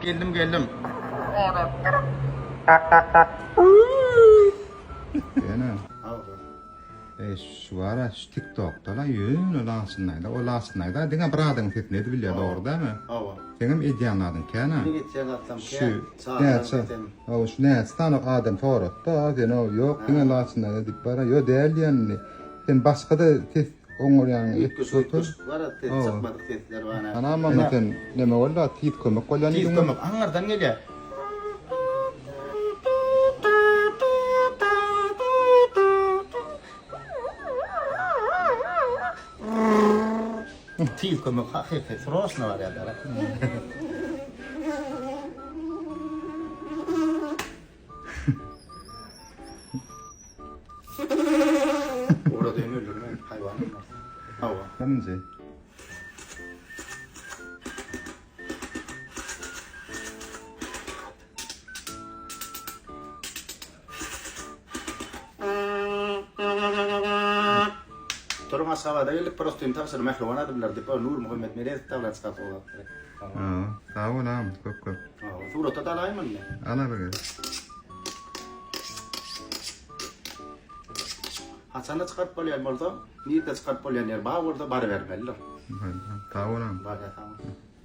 Geldim geldim. Ýene. Eý şu bara şu TikTokda la ýöne laçyndaýda o laçyndaýda diňe bir adamyň sesini edip bilýär dogry dämi? Hawa. Seňem edýän zadyň kän-ä. Meniň etýän zatlarym Şu kän. Çagalarym näçe setem. hawa şu näçe sany adam soratda sen o ýok diňe laçyndaýda diýip bara ýo däl diýen indi. Sen başga-da ses oňarýaň Üýtgeşik üýtgeşik bar ses çykmadyk sesler bar. Anam onda sen neme boldy tiz kömek bolýan Tiz kömek aňyrdan gelýär. Tiz kömek hakyky sroçno barýar. Ugradyny öldürme, haýwan bolmaz. Hawa. Birinji. Duruň Aşgabada geldik, prostyny tabşyr, mähriban adamlar diýip, Nurmuhammet Meredow tablan çykaryp ugrapdyr. Hawa, sag bol agam, köp köp. Hawa, surata-da alaýyn indi. Al al gel. Haçanda çykaryp bolýan bolsa, nirde çykaryp bolýan ýer bar bolsa barybermelidir. Sag bol agam. Barýa sag bol.